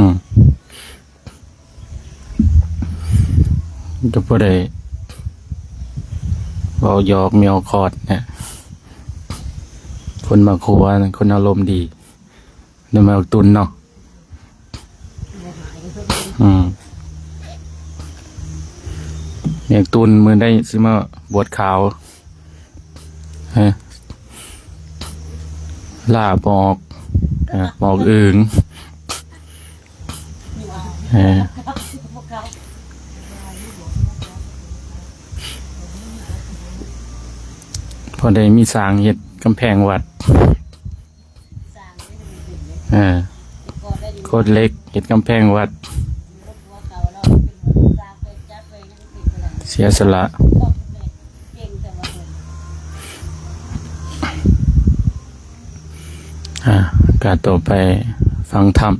ອືມ ກໍບໍ່ໄດ້ເວົ້າຫຍອກແມວຄອດນະ ຄົນມັກຫົວ ຄົນອາລົມດີ ແມ່ນແມວຕຸນເນາະ. ອືມ ແມວຕຸນມື້ໃດຊິມາບວດຂາວ ຮະ ລ່າປອກ ອາ ປອກອຶ່ງ ເອີ ພໍໄດ້ມີສ້າງເຮັດກຳແພງວັດ ເອີ ໂຄດເຫຼັກເຮັດກຳແພງວັດ ເສຍສະຫຼະ ອາ ການຕໍ່ໄປຟັງທຳ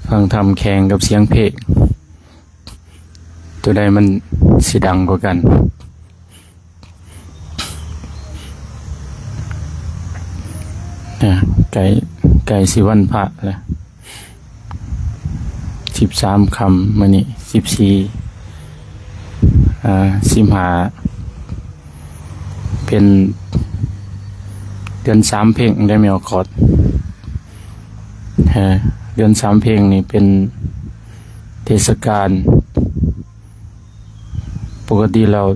ຟັງທຳແຂ່ງກັບສຽງເພງ ຕົວໃດມັນຊິດັງກວ່າກັນ? ອາ ໃກ້ ໃກ້ຊິວັນພະແລ້ວ ສິບສາມຄ່ຳ ມື້ນີ້ສິບສີ່ ອາ ສິບຫ້າ ເປັນເດືອນສາມເພັງໄດ້ແມ່ອອກຄອດ ເອີ ເດືອນສາມເພັງນີ້ເປັນເທດສະການ ປົກກະຕິແລ້ວ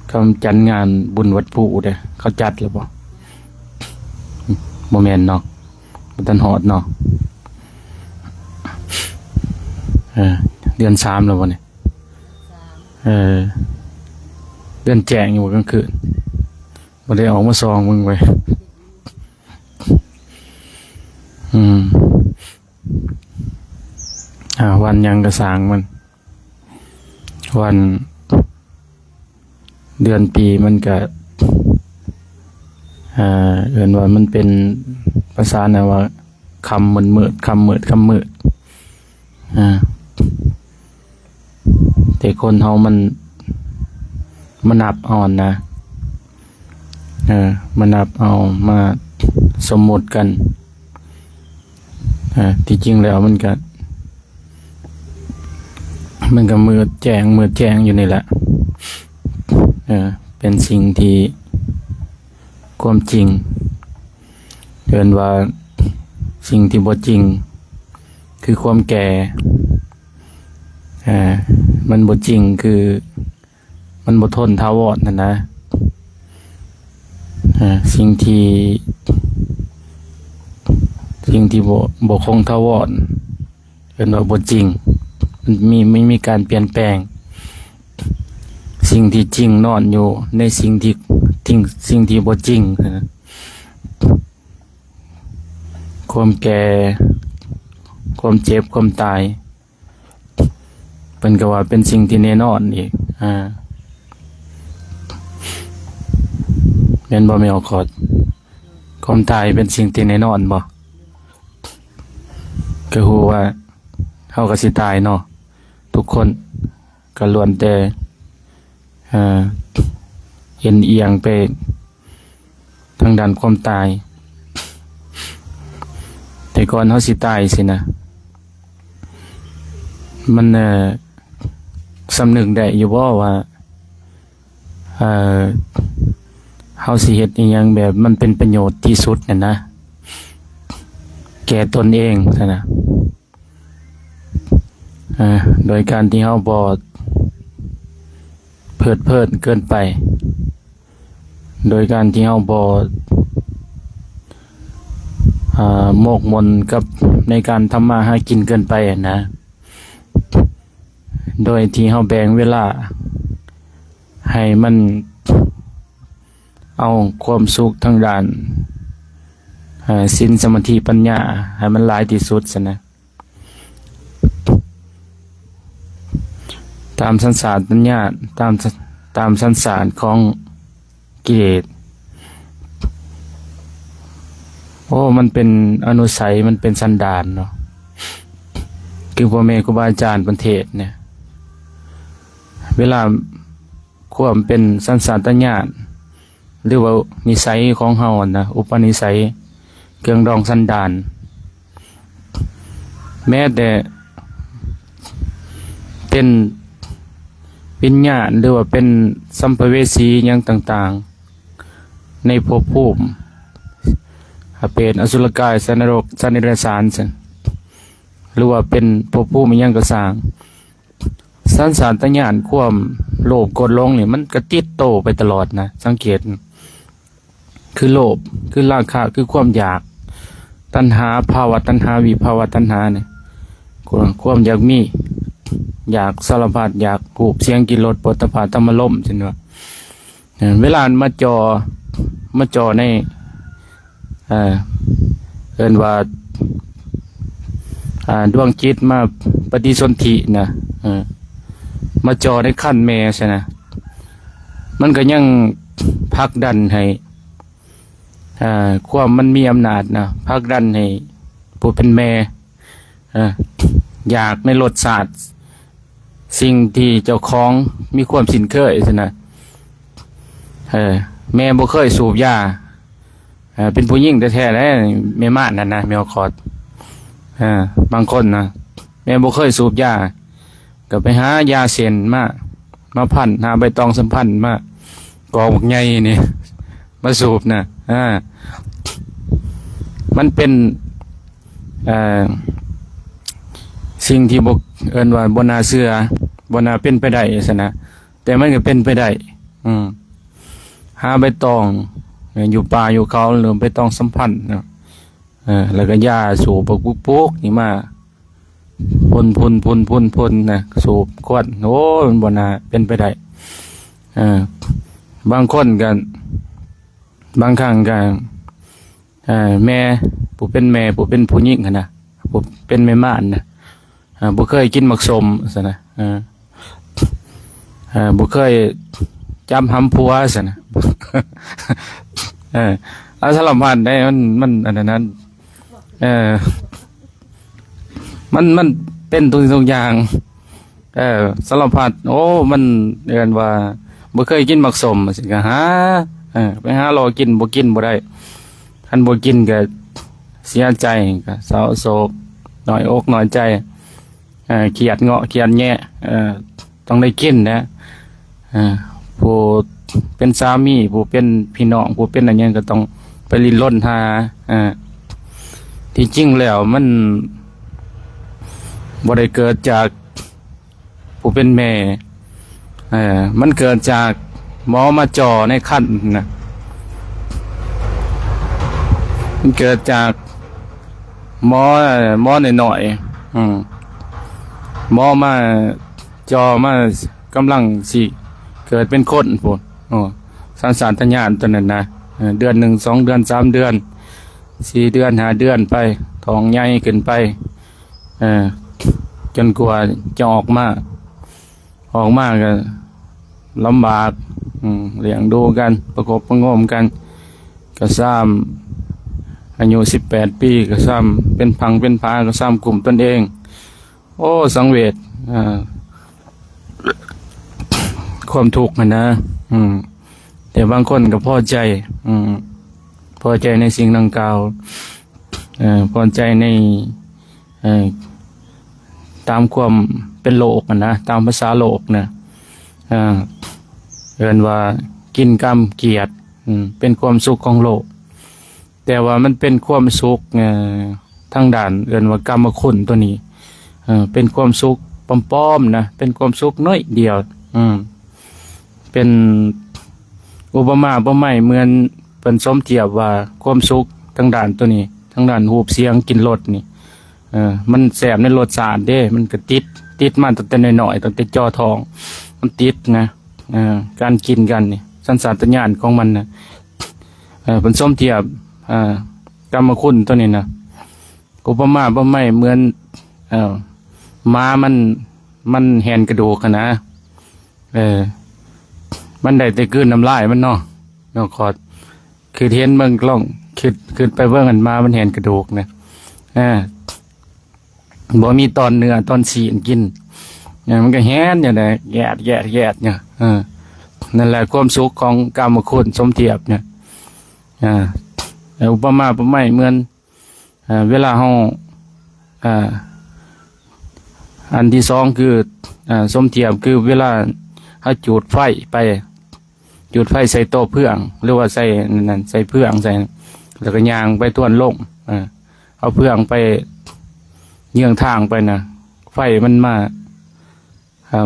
ເຂົາຈັດງານບຸນວັດພູເດ້ ເຂົາຈັດແລ້ວບໍ່? ບໍ່ແມ່ນເນາະ ບໍ່ທັນຮອດເນາະ ເອີ ເດືອນສາມແລ້ວບໍ່ນີ້? ເອີ ເດືອນແຈ້ງຢູ່ບໍ່ກາງຄືນ? ບໍ່ໄດ້ອອກມາສ່ອງເບິ່ງເວີຍ ອືມ ອາ ວັນຫຍັງກະຊ່າງມັນ ວັນເດືອນປີມັນກະ ເອີ ເອີ້ນວ່າມັນເປັນພາສານະວ່າ ຄ່ຳມືດໆ ຄ່ຳມືດ ຄ່ຳມືດ ອາ ແຕ່ຄົນເຮົາມັນ ມານັບເອົານະ ເອີ ມານັບເອົາ ມາສົມມຸດກັນ ເອີ ທີ່ຈິງແລ້ວມັນກະ ມັນກະມືດແຈ້ງ ມືດແຈ້ງຢູ່ນີ້ແຫຼະ ເອີ ເປັນສິ່ງທີ່ ຄວາມຈິງ ເອີ້ນວ່າສິ່ງທີ່ບໍ່ຈິງຄືຄວາມແກ່ ເອີ ມັນບໍ່ຈິງຄືມັນບໍ່ທົນຖາວອນຫັ້ນນະ ເອີ ສິ່ງທີ່ ສິ່ງທີ່ບໍ່ ບໍ່ຄົງຖາວອນ ເອີ້ນວ່າບໍ່ຈິງ ມັນມີ ມັນມີການປ່ຽນແປງ ສິ່ງທີ່ຈິງນອນຢູ່ໃນສິ່ງທີ່ ສິ່ງ ສິ່ງທີ່ບໍ່ຈິງ ຄວາມແກ່ ຄວາມເຈັບ ຄວາມຕາຍ ເພິ່ນກໍວ່າເປັນສິ່ງທີ່ແນ່ນອນອີກ ອາ ແມ່ນບໍ່ແມ່ອອກຄອດ? ຄວາມຕາຍເປັນສິ່ງທີ່ແນ່ນອນບໍ່? ກໍຮູ້ວ່າເຮົາກໍຊິຕາຍເນາະ ທຸກຄົນກໍລ້ວນແຕ່ ເອີ ເອັນອຽງໄປທາງດ້ານຄວາມຕາຍ ແຕ່ກ່ອນເຮົາຊິຕາຍຊີ້ນະ ມັນ ເອີ ສຳນຶກໄດ້ຢູ່ບໍ່ວ່າ ເອີ ເຮົາຊິເຮັດອີ່ຫຍັງແບບມັນເປັນປະໂຫຍດທີ່ສຸດຫັ້ນນະ ແກ່ຕົນເອງຊັ້ນນະ ເອີ ໂດຍການທີ່ເຮົາບໍ່ເພີດເພີນເກີນໄປ ໂດຍການທີ່ເຮົາບໍ່ ເອີ ໝົກໝົນກັບໃນການທຳມາຫາກິນເກີນໄປຫັ້ນນະ ໂດຍທີ່ເຮົາແບ່ງເວລາໃຫ້ມັນເອົາຄວາມສຸກທາງດ້ານ ເອີ ສິນ ສະມາທິ ປັນຍາ ໃຫ້ມັນຫຼາຍທີ່ສຸດຊັ້ນນະ ຕາມສັນຊາດຕະຍານ ຕາມ ຕາມສັນຊາດຂອງ ກິເລດ ໂອ້ ມັນເປັນອະນຸໄສ ມັນເປັນສັນດານເນາະ ຄືພໍ່ແມ່ຄູບາອາຈານເພິ່ນເທດນະ ເວລາຄວາມເປັນສັນຊາດຕະຍານ ຫຼືວ່ານິໄສຂອງເຮົາຫັ້ນນະ ອຸປະນິໄສ ເຄື່ອງດອງສັນດານ ແມ້ແຕ່ເປັນວິນຍານ ຫຼືວ່າເປັນສຳພະເວສີຫຍັງຕ່າງໆ ໃນພົບພູມ ອະເປດ ອະສຸລະກາຍ ສັດນະລົກ ສັດເດຍລະສານ ຊັ້ນ ຫຼືວ່າເປັນພົບພູມອີ່ຫຍັງກໍຊ່າງ ສັນຊາດຕະຍານຄວາມໂລບໂກດຫຼົງນີ້ ມັນກະຕິດໂຕໄປຕະຫຼອດນະ. ສັງເກດ ຄືໂລບ ຄືລາຄະ ຄືຄວາມຢາກ ຕັນຫາ ພາວະຕັນຫາ ວິພາວະຕັນຫານີ້ ຄວາມ ຄວາມຢາກມີ ຢາກສາລະພັດ ຢາກຮູບສຽງ ກິ່ນ ລົດ ໂຜດຖະພະ ທຳມາລົມ ຊັ້ນວ່າ ເອີ ເວລາມັນມາຈໍ່ ມາຈໍ່ໃນ ເອີ ເອີ້ນວ່າ ອ່າ ດວງຈິດມາປະຕິສົນທິນະ ເອີ ມາຈໍ່ໃນຄັນແມ່ຊັ້ນນະ ມັນກໍຍັງຜັກດັນໃຫ້ ອ່າ ຄວາມມັນມີອຳນາດນະ ຜັກດັນໃຫ້ຜູ້ເປັນແມ່ ເອີ ຢາກໃນລົດຊາດ ສິ່ງທີ່ເຈົ້າຂອງມີຄວາມຊິນເຄີຍຊັ້ນນະ. ເອີ ແມ່ບໍ່ເຄີຍສູບຢາ ເອີ ເປັນຜູ້ຍິງແທ້ໆແຫຼະ ແມ່ມ່ານນັ້ນນະ ແມ່ຮອດຄອດ ເອີ ບາງຄົນນະ ແມ່ບໍ່ເຄີຍສູບຢາ ກໍໄປຫາຢາເສັ້ນມາ ມາພັນ ຫາໃບຕອງສຳພັນມາ ກອງບັກໃຫຍ່ນີ້ ມາສູບນະ ອ່າ ມັນເປັນ ເອີ ສິ່ງທີ່ບໍ່ ເອີ້ນວ່າບໍ່ໜ້າເຊື່ອ ບໍ່ໜ້າເປັນໄປໄດ້ຊັ້ນນະ ແຕ່ມັນກໍເປັນໄປໄດ້ ອືມ ຫາໃບຕອງ ເອີ ຢູ່ປ່າຢູ່ເຂົາ ຫຼືໃບຕອງສຳພັນເນາະ ເອີ ແລ້ວກໍຢາສູບບັກປຸກໆນີ້ມາ ພົ່ນໆໆໆນະ ສູບຄວັນ ໂອ້ ມັນບໍ່ໜ້າເປັນໄປໄດ້ ເອີ ບາງຄົນກໍ ບາງຄັ້ງກໍ ເອີ ແມ່ ຜູ້ເປັນແມ່ ຜູ້ເປັນຜູ້ຍິງຫັ້ນນະ ຜູ້ເປັນແມ່ມ່ານນະ ເອີ ບໍ່ເຄີຍກິນໝາກສົ້ມຊັ້ນນະ ເອີ ເອີ ບໍ່ເຄີຍຈັບຫຳຜົວຊັ້ນນະ ເອີ ອາ ສາລະພັດໃດ ມັນ ມັນອັນນັ້ນ ເອີ ມັນ ມັນເປັນທຸກສິ່ງທຸກຢ່າງ ເອີ ສາລະພັດ ໂອ້ ມັນເອີ້ນວ່າບໍ່ເຄີຍກິນໝາກສົ້ມ ຊິກະຫາ ເອີ ໄປຫາລໍກິນ ບໍ່ກິນບໍ່ໄດ້ ຄັນບໍ່ກິນກະເສຍໃຈ ກະເສົ້າໂສກ ໜ້ອຍອົກໜ້ອຍໃຈ ເອີ ຄຽດເງາະຄຽດແຍະ ເອີ ຕ້ອງໄດ້ກິນແຫຼະ ເອີ ຜູ້ເປັນສາມີ ຜູ້ເປັນພີ່ນ້ອງ ຜູ້ເປັນອັນຫຍັງກໍຕ້ອງໄປລິ້ນລົນຫາ ເອີ ທີ່ຈິງແລ້ວມັນບໍ່ໄດ້ເກີດຈາກຜູ້ເປັນແມ່ ເອີ ມັນເກີດຈາກໝໍມາຈໍ່ໃນຄັນນະ ມັນເກີດຈາກໝໍ ໝໍນ້ອຍໆ ອືມ ໝໍມາ ຈໍ່ມາ ກຳລັງຊິເກີດເປັນຄົນພຸ້ນ ໂອ້ ສັນຊາດຕະຍານຕົວນັ້ນນະ ເອີ ເດືອນໜຶ່ງ ສອງເດືອນ ສາມເດືອນ ສີ່ເດືອນ ຫ້າເດືອນໄປ ທ້ອງໃຫຍ່ຂຶ້ນໄປ ເອີ ຈົນກວ່າຈະອອກມາ ອອກມາກໍລຳບາກ ອືມ ລ້ຽງດູກັນ ປະກົບປະໂງມກັນ ກໍຊ້ຳ ອາຍຸສິບແປດປີ ກໍຊ້ຳ ເປັນຜັງເປັນຜາ ກໍຊ້ຳກຸ້ມຕົນເອງ ໂອ້ ສັງເວດ ອ່າ ຄວາມທຸກຫັ້ນນະ ອືມ ແຕ່ບາງຄົນກໍພໍໃຈ ອືມ ພໍໃຈໃນສິ່ງດັ່ງກ່າວ ເອີ ພໍໃຈໃນ ເອີ ຕາມຄວາມເປັນໂລກຫັ້ນນະ ຕາມພາສາໂລກນະ ເອີ ເອີ້ນວ່າກິນກຳກຽດ ເປັນຄວາມສຸກຂອງໂລກ ແຕ່ວ່າມັນເປັນຄວາມສຸກ ເອີ ທາງດ້ານ ເອີ້ນວ່າກຳມະຄຸນຕົວນີ້ ເອີ ເປັນຄວາມສຸກປອມໆນະ ເປັນຄວາມສຸກໜ້ອຍດຽວ ເປັນອຸປະມາອຸປະໄມເໝືອນ ເພິ່ນສົມທຽບວ່າຄວາມສຸກທາງດ້ານຕົວນີ້ ທາງດ້ານຮູບສຽງ ກິ່ນ ລົດນີ້ ເອີ ມັນແຊບໃນລົດຊາດເດ້ ມັນກໍຕິດ ຕິດມາຕັ້ງແຕ່ນ້ອຍໆ ຕັ້ງແຕ່ຈໍ່ທ້ອງ ມັນຕິດນະ ເອີ ການກິນກັນນີ້ ສັນຊາດຕະຍານຂອງມັນນະ ເອີ ເພິ່ນສົມທຽບ ເອີ ກຳມະຄຸນຕົວນີ້ນະ ອຸປະມາອຸປະໄມເໝືອນ ເອີ ໝາມັນ ມັນແຫນກະດູກຫັ້ນນະ ເອີ ມັນໄດ້ແຕ່ກືນນ້ຳລາຍມັນເນາະ ນ້ອງຄອດ ຄິດເຫັນເບິ່ງ ລອງຄິດ ຄິດໄປເບິ່ງ ອັນໝາມັນແຫນກະດູກນະ ເອີ ບໍ່ມີຕອນເນື້ອຕອນຊີ້ນກິນ ເອີ ມັນກໍແຫນຢູ່ໃດ ແຢດ ແຢດ ແຢດຢູ່ ເອີ ນັ້ນແຫຼະຄວາມສຸກຂອງກາມະຄຸນສົມທຽບນະ ເອີ ອຸປະມາອຸປະໄມເໝືອນ ເອີ ເວລາເຮົາ ເອີ ອັນທີສອງຄື ເອີ ສົມທຽບຄືເວລາເຮົາຈູດໄຟໄປ ຈູດໄຟໃສ່ຕໍ່ເຟືອງ ຫຼືວ່າໃສ່ນັ້ນ ໃສ່ເຟືອງໃສ່ ແລ້ວກໍຍ່າງໄປທວນລົງ ເອີ ເອົາເຟືອງໄປເຍືອງທາງໄປນະ ໄຟມັນມາ ເອີ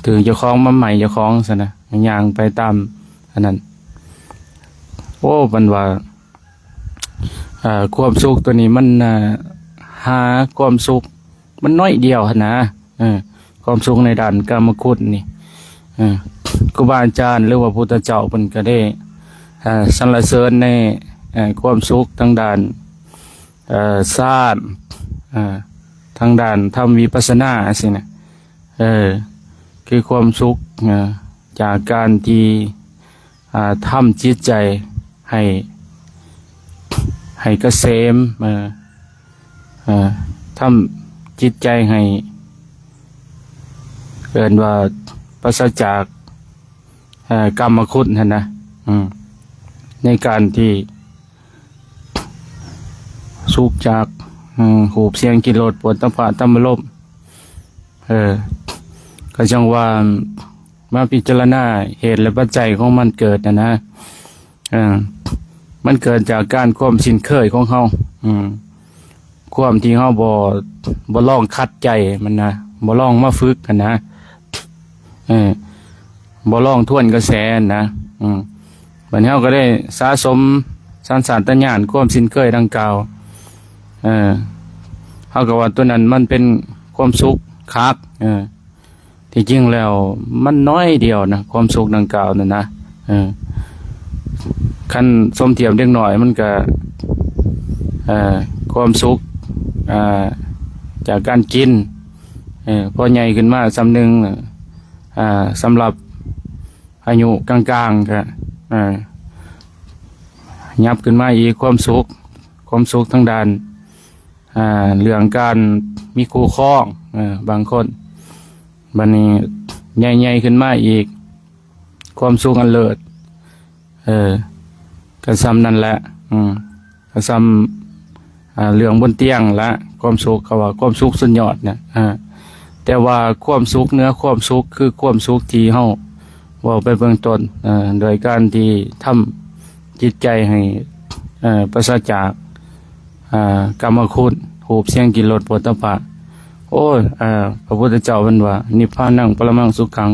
ຖືກເຈົ້າຂອງ ມາໄໝ້ເຈົ້າຂອງຊັ້ນນະ ຍ່າງໄປຕາມອັນນັ້ນ. ໂອ້ ມັນວ່າ ເອີ ຄວາມສຸກຕົວນີ້ມັນ ເອີ ຫາຄວາມສຸກ ມັນໜ້ອຍດຽວຫັ້ນນະ ເອີ ຄວາມສຸກໃນດ້ານກາມະຄຸນນີ້ ເອີ ຄູບາອາຈານ ຫຼືວ່າພຸດທະເຈົ້າເພິ່ນກໍໄດ້ ເອີ ສັນລະເສີນໃນ ເອີ ຄວາມສຸກທາງດ້ານ ເອີ ຊານ ເອີ ທາງດ້ານທຳວິປັດສະນາຊີ້ນະ ເອີ ຄືຄວາມສຸກ ເອີ ຈາກການທີ່ ອ່າ ທຳຈິດໃຈໃຫ້ ໃຫ້ກະເສມ ເອີ ເອີ ທຳຈິດໃຈໃຫ້ ເອີ້ນວ່າປາສະຈາກ ເອີ ກາມະຄຸນຫັ້ນນະ ອືມ ໃນການທີ່ສຸກຈາກ ອືມ ຮູບ ສຽງ ກິ່ນ ລົດ ໂຜດຖະພະ ທຳມາລົມ ເອີ ກໍຈັ່ງວ່າ ມາພິຈາລະນາເຫດ ແລະ ປັດໄຈຂອງມັນເກີດຫັ້ນນະ ເອີ ມັນເກີດຈາກການຄວາມຊິນເຄີຍຂອງເຮົາ ອືມ ຄວາມທີ່ເຮົາບໍ່ ບໍ່ລອງຂັດໃຈມັນນະ ບໍ່ລອງມາຝຶກຫັ້ນນະ ເອີ ບໍ່ລອງທວນກະແສຫັ້ນນະ ອືມ ບັດນີ້ເຮົາກໍໄດ້ສະສົມສັນຊາດຕະຍານຄວາມຊິນເຄີຍດັ່ງກ່າວ ເອີ ເຮົາກໍວ່າຕົວນັ້ນມັນເປັນຄວາມສຸກຄັກ ເອີ ທີ່ຈິງແລ້ວມັນໜ້ອຍດຽວນະ ຄວາມສຸກດັ່ງກ່າວນັ້ນນະ ເອີ ຄັນສົມທຽບເດັກນ້ອຍມັນກະ ເອີ ຄວາມສຸກ ອ່າ ຈາກການກິນ ເອີ ພໍໃຫຍ່ຂຶ້ນມາສ່ຳໜຶ່ງ ອ່າ ສຳລັບອາຍຸກາງໆ ກະ ອ່າ ຫຍັບຂຶ້ນມາອີກ ຄວາມສຸກ ຄວາມສຸກທາງດ້ານ ອ່າ ເລື່ອງການມີຄູ່ຄອງ ເອີ ບາງຄົນ ບັດນີ້ໃຫຍ່ໆ ຂຶ້ນມາອີກ ຄວາມສຸກອັນເລີດ ເອີ ກໍສ່ຳນັ້ນແຫຼະ ອືມ ກໍສ່ຳ ອ່າ ເລື່ອງບົນຕຽງລະ ຄວາມສຸກ ເຂົາວ່າຄວາມສຸກສຸດຍອດນະ ອ່າ ແຕ່ວ່າຄວາມສຸກເໜືອຄວາມສຸກ ຄືຄວາມສຸກທີ່ເຮົາເວົ້າໄປເບື້ອງຕົ້ນ ເອີ ໂດຍການທີ່ທຳຈິດໃຈໃຫ້ ເອີ ປາສະຈາກ ອ່າ ກາມະຄຸນ ຮູບ ສຽງ ກິ່ນ ລົດ ໂຜດຖະພະ ໂອ້ຍ ອ່າ ພະພຸດທະເຈົ້າເພິ່ນວ່າ ນິບພານັງ ປະລະມັງ ສຸຂັງ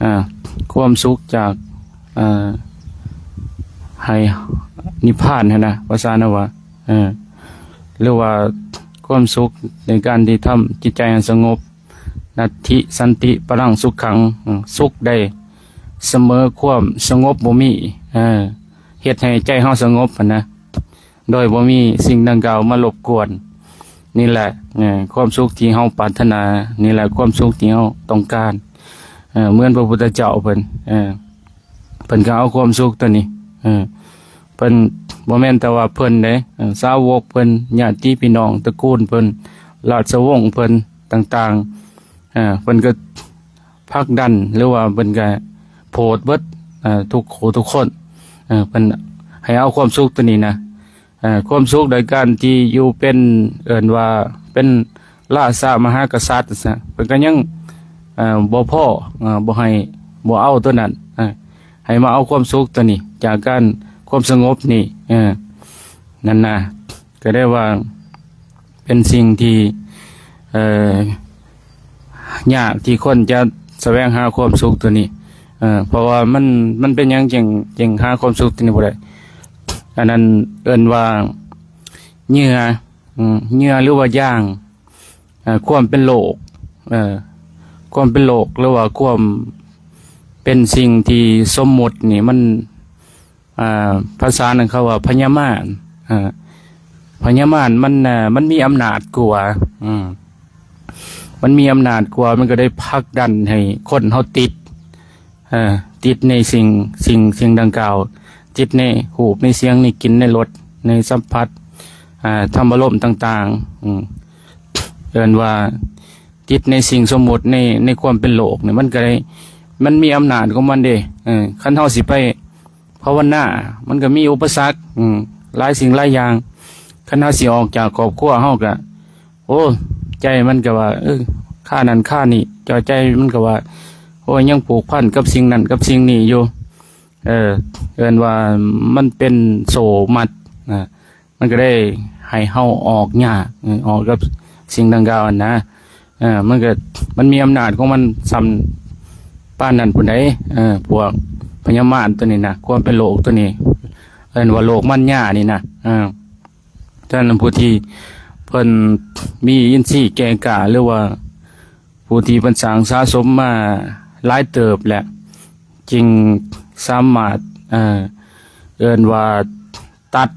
ອ່າ ຄວາມສຸກຈາກ ອ່າ ໃຫ້ນິບພານຫັ້ນນະ ພາສານະວ່າ ເອີ ຫຼືວ່າຄວາມສຸກໃນການທີ່ທຳຈິດໃຈໃຫ້ສະຫງົບ ນັດຖິສັນຕິປະລັງສຸຂັງ ອືມ ສຸກໄດ້ສະເໝີຄວາມສະຫງົບບໍ່ມີ ເອີ ເຮັດໃຫ້ໃຈເຮົາສະຫງົບຫັ້ນນະ ໂດຍບໍ່ມີສິ່ງດັ່ງກ່າວມາລົບກວນ ນີ້ແຫຼະ ເອີ ຄວາມສຸກທີ່ເຮົາປາດຖະໜາ ນີ້ແຫຼະຄວາມສຸກທີ່ເຮົາຕ້ອງການ ເອີ ເໝືອນພະພຸດທະເຈົ້າເພິ່ນ ເອີ ເພິ່ນກໍເອົາຄວາມສຸກຕົວນີ້ ເອີ ເພິ່ນ ບໍ່ແມ່ນແຕ່ວ່າເພິ່ນເດ້ ເອີ ສາວົກເພິ່ນ ຍາດຕິພີ່ນ້ອງ ຕະກູນເພິ່ນ ລາຊະວົງເພິ່ນຕ່າງໆ ເອີ ເພິ່ນກໍຜັກດັນ ຫຼືວ່າເພິ່ນກໍໂພດເບິດ ເອີ ທຸກຜູ້ທຸກຄົນ ເອີ ເພິ່ນໃຫ້ເອົາຄວາມສຸກຕົວນີ້ນະ ເອີ ຄວາມສຸກໂດຍການທີ່ຢູ່ເປັນ ເອີ້ນວ່າເປັນລາຊະມະຫາກະສັດ ເພິ່ນກໍຍັງ ເອີ ບໍ່ພໍ ເອີ ບໍ່ໃຫ້ ບໍ່ເອົາຕົວນັ້ນ ເອີ ໃຫ້ມາເອົາຄວາມສຸກຕົວນີ້ ຈາກການຄວາມສະຫງົບນີ້ ເອີ ນັ້ນນະ ກໍໄດ້ວ່າເປັນສິ່ງທີ່ ເອີ ຍາກທີ່ຄົນຈະສະແຫວງຫາຄວາມສຸກຕົວນີ້ ເອີ ເພາະວ່າມັນ ມັນເປັນຫຍັງຈຶ່ງ ຈຶ່ງຫາຄວາມສຸກຕົວນີ້ບໍ່ໄດ້ ອັນນັ້ນເອີ້ນວ່າເຫຍື່ອ ເຫຍື່ອ ຫຼືວ່າຢາງ ເອີ ຄວາມເປັນໂລກ ເອີ ຄວາມເປັນໂລກ ຫຼືວ່າຄວາມເປັນສິ່ງທີ່ສົມມຸດນີ້ ມັນ ອ່າ ພາສານັ້ນເຂົາວ່າພະຍາມານ ອ່າ ພະຍາມານມັນ ອ່າ ມັນມີອຳນາດກວ່າ ອືມ ມັນມີອຳນາດກວ່າ ມັນກໍໄດ້ຜັກດັນໃຫ້ຄົນເຮົາຕິດ ເອີ ຕິດໃນສິ່ງ ສິ່ງ ສິ່ງດັ່ງກ່າວ ຕິດໃນຮູບ ໃນສຽງ ໃນກິ່ນ ໃນລົດ ໃນສຳຜັດ ອ່າ ທຳມາລົມຕ່າງໆ ອືມ ເອີ້ນວ່າຕິດໃນສິ່ງສົມມຸດ ໃນ ໃນຄວາມເປັນໂລກນີ້ ມັນກໍໄດ້ ມັນມີອຳນາດຂອງມັນເດ້ ເອີ ຄັນເຮົາຊິໄປ ພາວະນາ ມັນກໍມີອຸປະສັກ ອືມ ຫຼາຍສິ່ງຫຼາຍຢ່າງ ຄັນເຮົາຊິອອກຈາກຄອບຄົວ ເຮົາກໍ ໂອ້ ໃຈ ໃຈມັນກໍວ່າ ເອີ ຄ່ານັ້ນຄ່ານີ້ ເຈົ້າໃຈມັນກໍວ່າ ໂອ້ຍ ຍັງຜູກພັນກັບສິ່ງນັ້ນກັບສິ່ງນີ້ຢູ່ ເອີ ເອີ້ນວ່າມັນເປັນໂສ້ມັດນະ ມັນກໍໄດ້ໃຫ້ເຮົາອອກຍາກ ເອີ ອອກກັບສິ່ງດັ່ງກ່າວຫັ້ນນະ ເອີ ມັນກໍ ມັນມີອຳນາດຂອງມັນສ່ຳປານນັ້ນພຸ້ນໃດ ເອີ ພວກພະຍາມານຕົວນີ້ນະ ຄວາມເປັນໂລກຕົວນີ້ ເອີ້ນວ່າໂລກມັນຍານີ້ນະ ເອີ ສະນັ້ນ ຜູ້ທີ່ເພິ່ນມີອິນຊີແກ່ກ້າ ຫຼືວ່າຜູ້ທີ່ເພິ່ນສ້າງສະສົມມາຫຼາຍເຕີບແລ້ວ ຈຶ່ງສາມາດ ເອີ ເອີ້ນວ່າຕັດ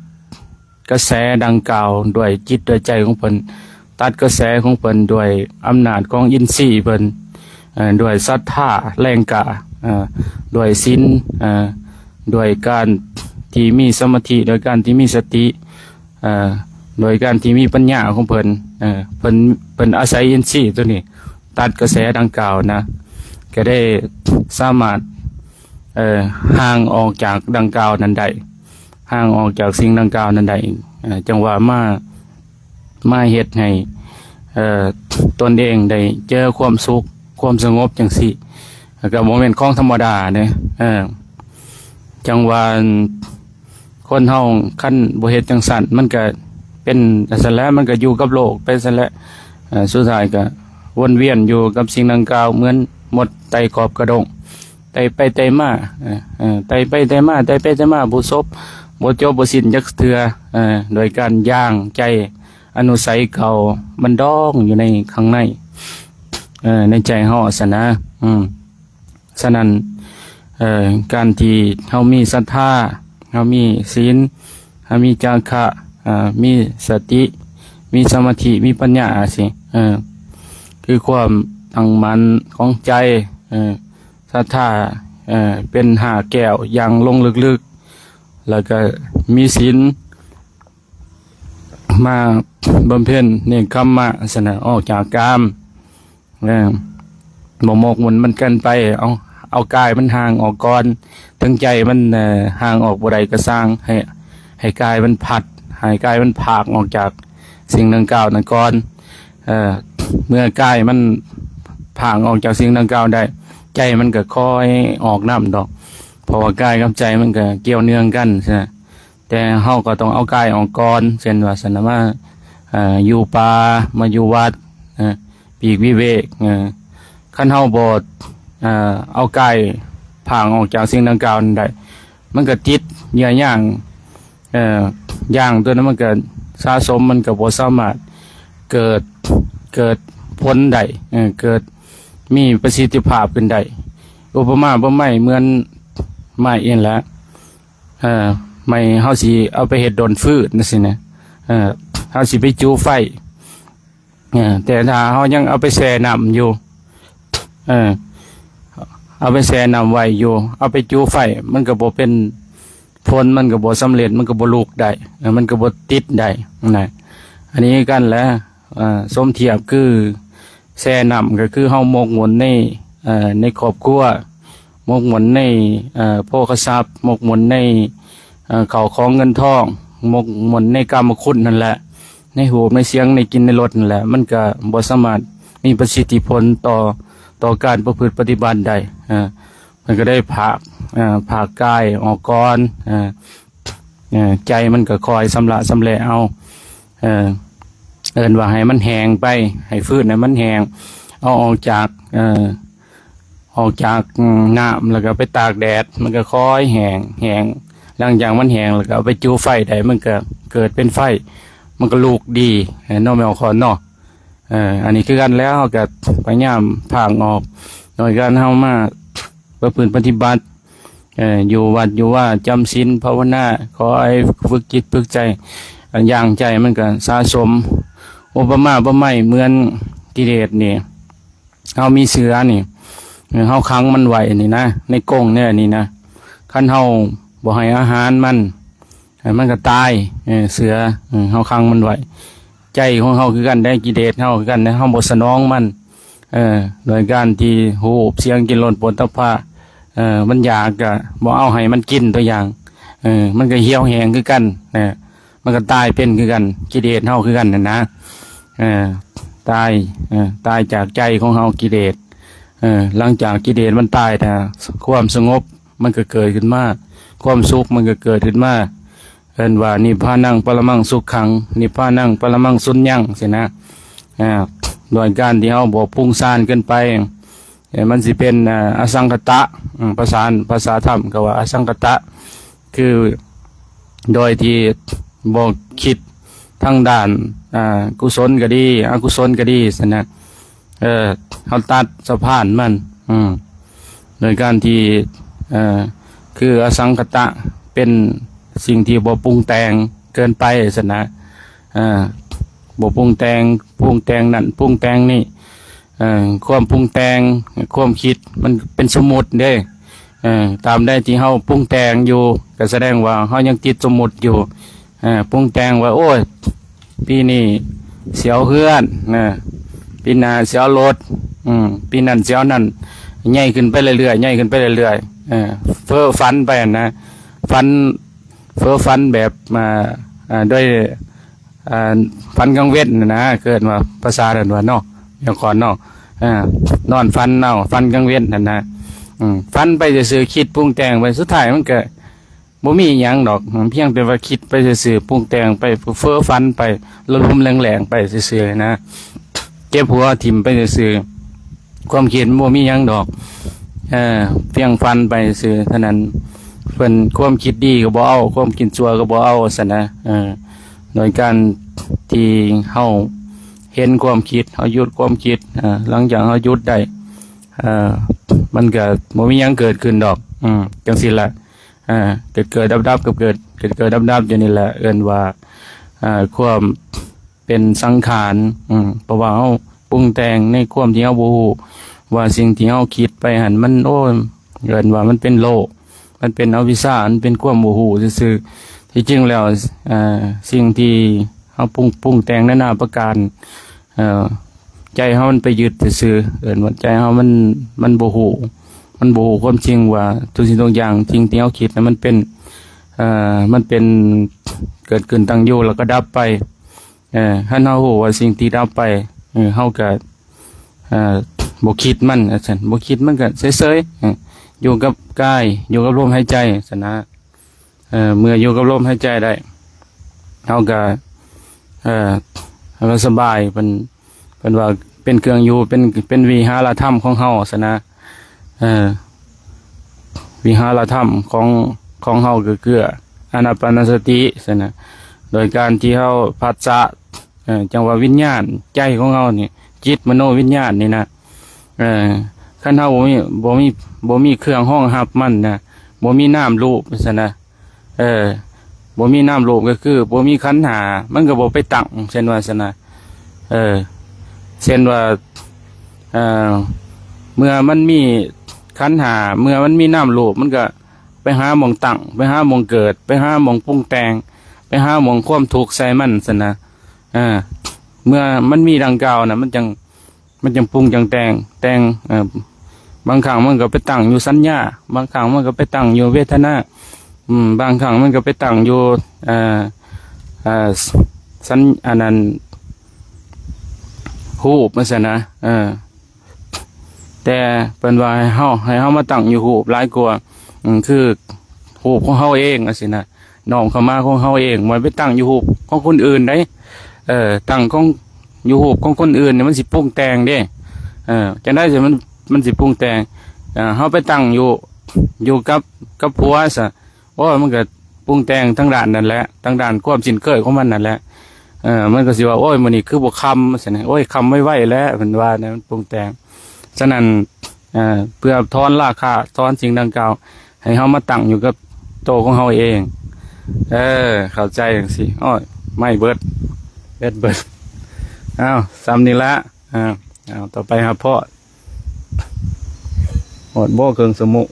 ກະແສດັ່ງກ່າວດ້ວຍຈິດດ້ວຍໃຈຂອງເພິ່ນ, ຕັດກະແສຂອງເພິ່ນດ້ວຍອຳນາດຂອງອິນຊີເພິ່ນ, ເອີ ດ້ວຍສັດທາແຮງກ້າ, ເອີ ດ້ວຍສິນ, ເອີ ດ້ວຍການທີ່ມີສະມາທິ, ດ້ວຍການທີ່ມີສະຕິ, ເອີ ໂດຍການທີ່ມີປັນຍາຂອງເພິ່ນ ເອີ ເພິ່ນ ເພິ່ນອາໄສອິນຊີຕົວນີ້ ຕັດກະແສດັ່ງກ່າວນະ ກໍໄດ້ສາມາດ ເອີ ຫ່າງອອກຈາກດັ່ງກ່າວນັ້ນໄດ້ ຫ່າງອອກຈາກສິ່ງດັ່ງກ່າວນັ້ນໄດ້ ເອີ ຈັ່ງວ່າມາ ມາເຮັດໃຫ້ ເອີ ຕົນເອງໄດ້ເຈີຄວາມສຸກ ຄວາມສະຫງົບຈັ່ງຊີ້ ກໍບໍ່ແມ່ນຂອງທຳມະດາເດ້ ເອີ ຈັ່ງວ່າ ຄົນເຮົາຄັນບໍ່ເຮັດຈັ່ງຊັ້ນ ມັນກະເປັນຈັ່ງຊັ້ນແຫຼະ ມັນກະຢູ່ກັບໂລກໄປຊັ້ນແຫຼະ ເອີ ສຸດທ້າຍກະວົນວຽນຢູ່ກັບສິ່ງດັ່ງກ່າວ ເໝືອນມົດໄຕ່ຂອບກະດົງ ໄຕ່ໄປໄຕ່ມາ ເອີ ເອີ ໄຕ່ໄປໄຕ່ມາ ໄຕ່ໄປໄຕ່ມາ ບໍ່ຈົບ ບໍ່ຈົບບໍ່ສິ້ນຈັກເທື່ອ ເອີ ໂດຍການຢ່າງໃຈອະນຸໄສເກົ່າ ມັນດອງຢູ່ໃນຂ້າງໃນ ເອີ ໃນໃຈເຮົາຊັ້ນນະ ອືມ ສະນັ້ນ ເອີ ການທີ່ເຮົາມີສັດທາ ເຮົາມີສິນ ເຮົາມີຈາຄະ ເອີ ມີສະຕິ ມີສະມາທິ ມີປັນຍາຊີ້ ເອີ ຄືຄວາມຕັ້ງໝັ້ນຂອງໃຈ ເອີ ສັດທາ ເອີ ເປັນຮາກແກ້ວຢ່າງລົງເລິກໆ ແລ້ວກໍມີສິນ ມາບຳເພັນເນກຂຳມະຊັ້ນນະ ອອກຈາກກາມ ເອີ ບໍ່ໝົກໝຸ່ນມັນເກີນໄປ ເອົາ ເອົາກາຍມັນຫ່າງອອກກ່ອນ ເຖິງໃຈມັນ ເອີ ຫ່າງອອກບໍ່ໄດ້ກໍຊ່າງ ໃຫ້ ໃຫ້ກາຍມັນພັດ ໃຫ້ກາຍມັນພາກອອກຈາກສິ່ງດັ່ງກ່າວນັ້ນກ່ອນ ເອີ ເມື່ອກາຍມັນພາກອອກຈາກສິ່ງດັ່ງກ່າວໄດ້ ໃຈມັນກໍຄ່ອຍອອກນຳດອກ ເພາະວ່າກາຍກັບໃຈມັນກໍກ່ຽວເນື່ອງກັນ แต่เฮาก็ต้องเอากายออกก่อน เช่นว่าซั่นน่ะ มา เอ่อ อยู่ป่า มาอยู่วัด เอ่อ ปีกวิเวก เอ่อ คันเฮาบ่ เอ่อ เอากายพรางออกจากสิ่งดังกล่าวนั้นได้ มันก็ติดเยื่อยาง เอ่อ ยางตัวนั้นมันก็สะสม มันก็บ่สามารถเกิด เกิดผลได้ เอ่อ เกิดมีประสิทธิภาพขึ้นได้ อุปมาอุปไมยเหมือนไม้นั่นแหละ เอ่อ ไม้เฮาสิเอาไปเฮ็ดด้นฟืนจั่งซี้นะ เอ่อ เฮาสิไปจุไฟ เอ่อ แต่ถ้าเฮายังเอาไปแช่น้ำอยู่ เอ่อ เอาไปแช่น้ำไว้อยู่ เอาไปจุไฟ มันก็บ่เป็นผล มันก็บ่สำเร็จ มันก็บ่ลุกได้ เอ่อ มันก็บ่ติดได้นะ อันนี้คือกันแหละ เอ่อ สมเทียบคือแช่น้ำ ก็คือเฮาหมกมุ่นใน เอ่อ ในครอบครัว หมกมุ่นใน เอ่อ โภคทรัพย์ หมกมุ่นใน เอ่อ ข้าวของเงินทอง หมกมุ่นในกามคุณนั่นแหละ ในรูป ในเสียง ในกลิ่น ในรสนั่นแหละ มันก็บ่สามารถมีประสิทธิผลต่อ ต่อการประพฤติปฏิบัติได้ เอ่อ มันก็ได้พาก เอ่อ พากกายออกก่อน เอ่อ เอ่อ ใจมันก็คอยชำระชำแหละเอา เอ่อ เอิ้นว่าให้มันแห้งไป ให้ฟืนให้มันแห้ง เอาออกจาก เอ่อ ออกจาก อืม น้ำ แล้วก็ไปตากแดด มันก็ค่อยแห้ง แห้ง หลังจากมันแห้งแล้วก็เอาไปจุไฟได้ มันก็เกิดเป็นไฟ มันก็ลุกดี เอ่อ เนาะ แม่นบ่เนาะ เอ่อ อันนี้คือกันแล้ว เฮาก็พยายามพรางออก โดยการเฮามาประพฤติปฏิบัติ เอ่อ อยู่วัดอยู่วา จำศีลภาวนา คอยฝึกจิตฝึกใจ ย่างใจมันก็สะสม อุปมาอุปไมยเหมือนกิเลสนี่ เฮามีเสือนี่ เฮาขังมันไว้นี่นะ ในกรงเนี่ยนี่นะ คันเฮาบ่ให้อาหารมัน มันก็ตาย เออ เสือ เออ เฮาขังมันไว้ ใจของเฮาคือกันเด้ กิเลสเฮาคือกันเด้ เฮาบ่สนองมัน เออ โดยการที่รูป เสียง กลิ่น รส โผฏฐัพพะ เออ มันอยากก็บ่เอาให้มันกิน ตัวอย่าง เออ มันก็เหี่ยวแห้งคือกัน เออ มันก็ตายเป็นคือกัน กิเลสเฮาคือกันนั่นนะ เออ ຕາຍ ເອີ ຕາຍຈາກໃຈຂອງເຮົາ ກິເລດ ເອີ ຫຼັງຈາກກິເລດມັນຕາຍ ແລ້ວຄວາມສະຫງົບມັນກໍເກີດຂຶ້ນມາ ຄວາມສຸກມັນກໍເກີດຂຶ້ນມາ ເອີ້ນວ່ານິບພານັງປະລະມັງສຸກຂັງ ນິບພານັງປະລະມັງສຸນຍັງ ຊີ້ນະ ອາ ໂດຍການທີ່ເຮົາບໍ່ປຸງຊານເກີນໄປ ເອີ ມັນຊິເປັນ ອາ ອະສັງຄະຕະ ອາ ພາສາ ພາສາທຳກໍວ່າອະສັງຄະຕະ ຄືໂດຍທີ່ບໍ່ຄິດທາງດ້ານ ອາ ກຸສົນກໍດີ ອະກຸສົນກໍດີ ຊັ້ນນະ ເອີ ເຮົາຕັດສະພານມັນ ອືມ ໂດຍການທີ່ ເອີ ຄືອະສັງຄະຕະ ເປັນສິ່ງທີ່ບໍ່ປຸງແຕ່ງເກີນໄປ ຊັ້ນນະ ເອີ ບໍ່ປຸງແຕ່ງ ປຸງແຕ່ງນັ້ນ ປຸງແຕ່ງນີ້ ເອີ ຄວາມປຸງແຕ່ງ ຄວາມຄິດ ມັນເປັນສົມມຸດເດ້ ເອີ ຕາມໃດທີ່ເຮົາປຸງແຕ່ງຢູ່ ກໍສະແດງວ່າເຮົາຍັງຕິດສົມມຸດຢູ່ ເອີ ປຸງແຕ່ງວ່າ ໂອ້ຍ ປີນີ້ຊິເອົາເຮືອນ ເອີ ປີໜ້າຊິເອົາລົດ ອືມ ປີນັ້ນຊິເອົານັ້ນ ໃຫຍ່ຂຶ້ນໄປເລື້ອຍໆ ໃຫຍ່ຂຶ້ນໄປເລື້ອຍໆ ເອີ ເຟີຝັນໄປຫັ້ນນະ ຝັນ ເຟີຝັນແບບ ອ່າ ອ່າ ໂດຍ ອ່າ ຝັນກາງເວັນຫັ້ນນະ ເອີ້ນວ່າພາສານັ້ນວ່າເນາະ ແນວກ່ອນເນາະ ອ່າ ນອນຝັນເອົາ ຝັນກາງເວັນຫັ້ນນະ ອືມ ຝັນໄປຊື່ໆ ຄິດປຸງແຕ່ງໄປ ສຸດທ້າຍມັນກໍບໍ່ມີຫຍັງດອກ ພຽງແຕ່ວ່າຄິດໄປຊື່ໆ ປຸງແຕ່ງໄປ ເຟີຝັນໄປ ລະລົມແລ່ງໆ ໄປຊື່ໆ ນະ ເຈັບຫົວຖິ້ມໄປຊື່ໆ ຄວາມຄິດມັນບໍ່ມີຫຍັງດອກ ເອີ ພຽງຝັນໄປຊື່ເທົ່ານັ້ນ ເພິ່ນ ຄວາມຄິດດີກໍບໍ່ເອົາ ຄວາມຄິດຊົ່ວກໍບໍ່ເອົາ ຊັ້ນນະ ເອີ ໂດຍການທີ່ເຮົາເຫັນຄວາມຄິດ ເຮົາຢຸດຄວາມຄິດ ເອີ ຫຼັງຈາກເຮົາຢຸດໄດ້ ເອີ ມັນກໍບໍ່ມີຫຍັງເກີດຂຶ້ນດອກ ອືມ ຈັ່ງຊີ້ລະ ເອີ ເກີດໆດັບໆ ເກີດໆ ເກີດໆດັບໆ ຢູ່ນີ້ແຫຼະ ເອີ້ນວ່າ ເອີ ຄວາມ ເປັນສັງຂານ ອືມ ເພາະວ່າເຮົາປຸງແຕ່ງໃນຄວາມທີ່ເຮົາບໍ່ຮູ້ວ່າສິ່ງທີ່ເຮົາຄິດໄປຫັ້ນມັນ ໂອ້ຍ ເອີ້ນວ່າມັນເປັນໂລກ ມັນເປັນອະວິຊາ ມັນເປັນຄວາມບໍ່ຮູ້ຊື່ໆ ທີ່ຈິງແລ້ວ ເອີ ສິ່ງທີ່ເຮົາປຸງ ປຸງແຕ່ງນານາປະການ ເອີ ໃຈເຮົາມັນໄປຍຶດຊື່ໆ ເອີ້ນວ່າໃຈເຮົາມັນ ມັນບໍ່ຮູ້ ມັນບໍ່ຮູ້ຄວາມຈິງວ່າທຸກສິ່ງທຸກຢ່າງ ສິ່ງທີ່ເຮົາຄິດນະ ມັນເປັນ ເອີ ມັນເປັນ ເກີດຂຶ້ນຕັ້ງຢູ່ ແລ້ວກໍດັບໄປ ເອີ ຄັນເຮົາຮູ້ວ່າສິ່ງທີ່ດັບໄປ ເອີ ເຮົາກໍ ເອີ ບໍ່ຄິດມັນ ວ່າຊັ້ນ ບໍ່ຄິດມັນກໍເສີຍໆ ເອີ ຢູ່ກັບກາຍ ຢູ່ກັບລົມຫາຍໃຈ ຊັ້ນນະ ເອີ ເມື່ອຢູ່ກັບລົມຫາຍໃຈໄດ້ ເຮົາກໍ ເອີ ເຮົາກໍສະບາຍ ເພິ່ນ ເພິ່ນວ່າເປັນເຄື່ອງຢູ່ ເປັນ ເປັນວິຫາລະທຳຂອງເຮົາ ຊັ້ນນະ ເອີ ວິຫາລະທຳຂອງ ຂອງເຮົາກໍຄືອານາປານະສະຕິ ຊັ້ນນະ ໂດຍການທີ່ເຮົາພັດສະ ເອີ ຈັ່ງວ່າວິນຍານໃຈຂອງເຮົານີ້ ຈິດມະໂນວິນຍານນີ້ນະ ເອີ ຄັນເຮົາບໍ່ມີ ບໍ່ມີ ບໍ່ມີເຄື່ອງຮອງຮັບມັນນະ ບໍ່ມີນາມຮູບ ວ່າຊັ້ນນະ ເອີ ບໍ່ມີນາມຮູບກໍຄືບໍ່ມີຂັນຫ້າ ມັນກໍບໍ່ໄປຕັ້ງ ເຊັ່ນວ່າຊັ້ນນະ ເອີ ເຊັ່ນວ່າ ເອີ ເມື່ອມັນມີຂັນຫ້າ ເມື່ອມັນມີນາມຮູບ ມັນກໍໄປຫາໝ່ອງຕັ້ງ ໄປຫາໝ່ອງເກີດ ໄປຫາໝ່ອງປຸງແຕ່ງ ໄປຫາໝ່ອງຄວາມທຸກໃສ່ມັນຊັ້ນນະ ເອີ ເມື່ອມັນມີດັ່ງກ່າວນະ ມັນຈັ່ງ ມັນຈັ່ງປຸງຈັ່ງແຕ່ງ ແຕ່ງ ເອີ ບາງຄັ້ງມັນກໍໄປຕັ້ງຢູ່ສັນຍາ ບາງຄັ້ງມັນກໍໄປຕັ້ງຢູ່ເວທະນາ ອືມ ບາງຄັ້ງມັນກໍໄປຕັ້ງຢູ່ ເອີ ເອີ ສັນ ອັນນັ້ນ ຮູບ ວ່າຊັ້ນນະ ເອີ ແຕ່ເພິ່ນວ່າໃຫ້ເຮົາ ໃຫ້ເຮົາມາຕັ້ງຢູ່ຮູບຫຼາຍກວ່າ ອືມ ຄືຮູບຂອງເຮົາເອງ ວ່າຊີ້ນະ ນ້ອມເຂົ້າມາຂອງເຮົາເອງ ບໍ່ໄປຕັ້ງຢູ່ຮູບຂອງຄົນອື່ນໃດ ເອີ ຕັ້ງຂອງ ຢູ່ຮູບຂອງຄົນອື່ນນີ້ມັນຊິປຸງແຕ່ງເດ້ ເອີ ຈັ່ງໃດຊິມັນ ມັນຊິປຸງແຕ່ງ ເອີ ເຮົາໄປຕັ້ງຢູ່ ຢູ່ກັບ ກັບຜົວຊະ ໂອ້ຍ ມັນກໍປຸງແຕ່ງທາງດ້ານນັ້ນແຫຼະ ທາງດ້ານຄວາມຊິນເຄີຍຂອງມັນນັ້ນແຫຼະ ເອີ ມັນກໍຊິວ່າ ໂອ້ຍ ມື້ນີ້ຄືບໍ່ຄ່ຳ ວ່າຊັ້ນ ໂອ້ຍ ຄ່ຳໄວໆແຫຼະ ເພິ່ນວ່ານະ ມັນປຸງແຕ່ງ ສະນັ້ນ ເອີ ເພື່ອຖອນລາຄາ ຖອນສິ່ງດັ່ງກ່າວ ໃຫ້ເຮົາມາຕັ້ງຢູ່ກັບໂຕຂອງເຮົາເອງ ເອີ ເຂົ້າໃຈຈັ່ງຊີ້ ໂອ້ຍ ໄມ້ເບິດ ເບັດເບິດ ອ້າວ ສ່ຳນີ້ລະ ອ້າວ ຕໍ່ໄປຫາພໍ່ ຮອດບໍ່ເຄິ່ງຊົ່ວໂມງ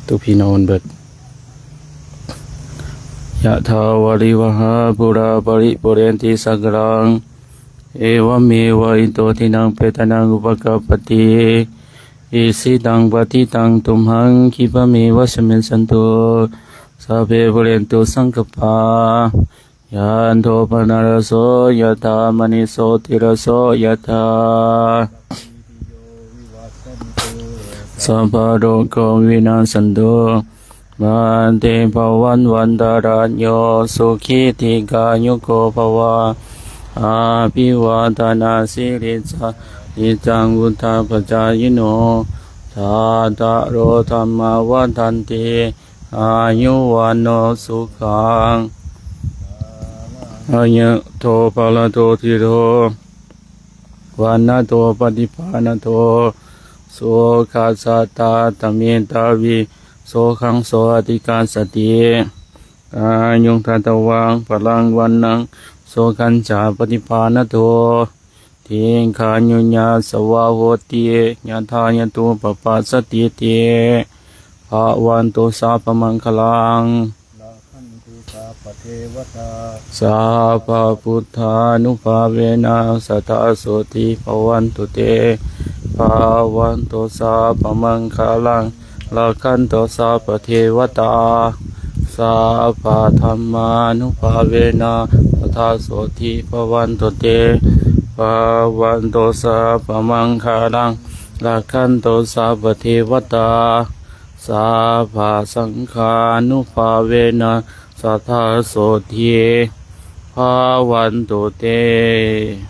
ໂຕພີ່ນ້ອງເບິດ ຍະຖາວາລິວະຫາປູຣາປະລິປູເຣນຕິສັງກະລັງ ເອວະເມວະ ອິໂຕ ທິນນະ ເປຕານັງ ອຸປະກັບປະຕິ ອິຊິຕັງ ປະຕິຕັງ ຕຸມຫັງ ຂິບປະເມວະ ສະມິດສັນຕຸ Sabbe pūrentu saṅkappā, cando paṇṇaraso yathā, maṇi jotiraso yathā. Sabbarogo vinassatu, mā te bhavatvantarāyo, sukhī dīghāyuko bhava. Abhivādanasīlissa niccaṃ vuḍḍhāpacāyino, cattāro dhammā vaḍḍhanti, āyu vaṇṇo sukhaṃ. Ayato bhagavato sito, vaṇṇato paṭibhāṇato, sukhassa dātā mettāvi, sokhaṃ so adhigacchati. Āyuṃ datvā balaṃ vaṇṇaṃ, sokhañca paṭibhāṇato, dīghāyu yasavā hoti, yattha yatthūpapajjatīti. Bhavatu sabbamaṅgalaṃ, rakkhantu sabbadevatā, sabbabuddhānubhāvena, sadā sotthī bhavantu te. Bhavatu sabbamaṅgalaṃ, rakkhantu sabbadevatā, sabbadhammānubhāvena, sadā sotthī bhavantu te. Bhavatu sabbamaṅgalaṃ, rakkhantu sabbadevatā, sabbasaṅghānubhāvena, sadā sotthī bhavantu te.